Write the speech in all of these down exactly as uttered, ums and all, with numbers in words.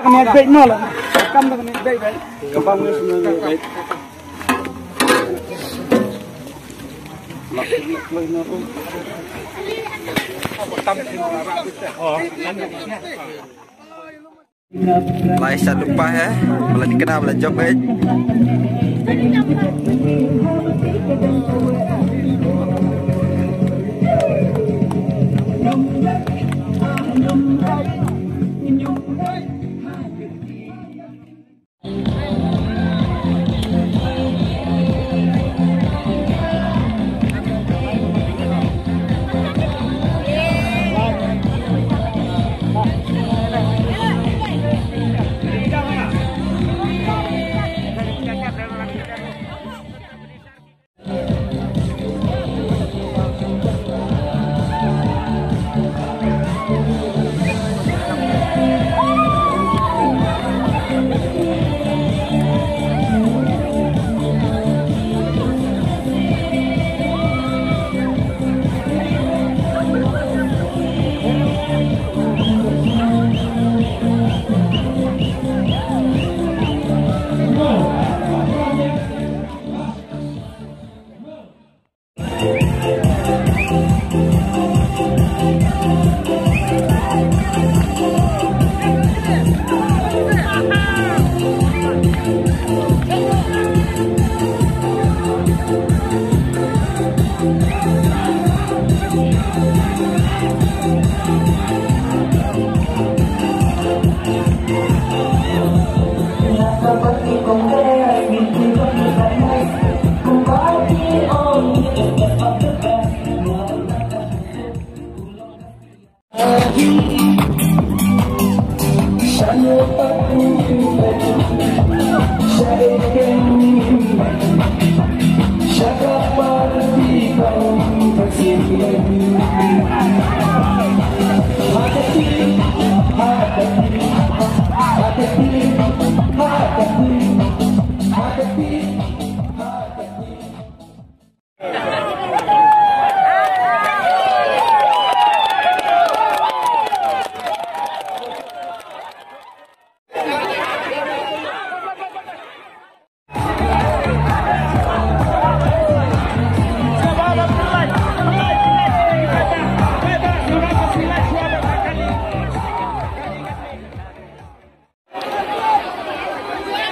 Kane beit mo la. Kam da kane beit beit. Ka bang ngi sum ngi beit. Lai sa lupa he. Bala ni kena bala jok eh.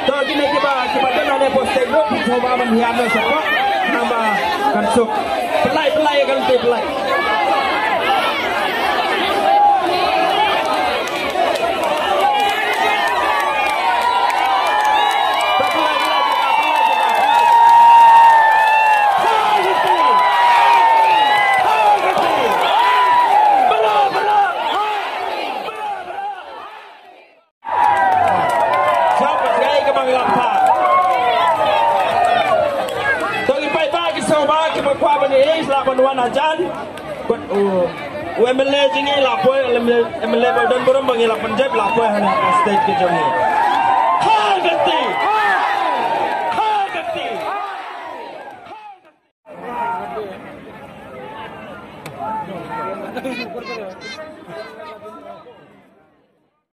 To kine kiba, kiba don hangne hapoh stage ruh, phi sngewbha ban hiar noh shapoh, namar kan suk. Pynlait, pynlait, kan pynlait. Sngewbha, sngewbha, ka bang lam pha. To ngi paidbah ki sngewbha kiba kwah ban ïa ïeng, lah ban wan hajan. Kut u, u M L A jong ngi la poi, u M L A, M L A ba don burom ba ngi la pynjot la poi ha stage ka jong ngi.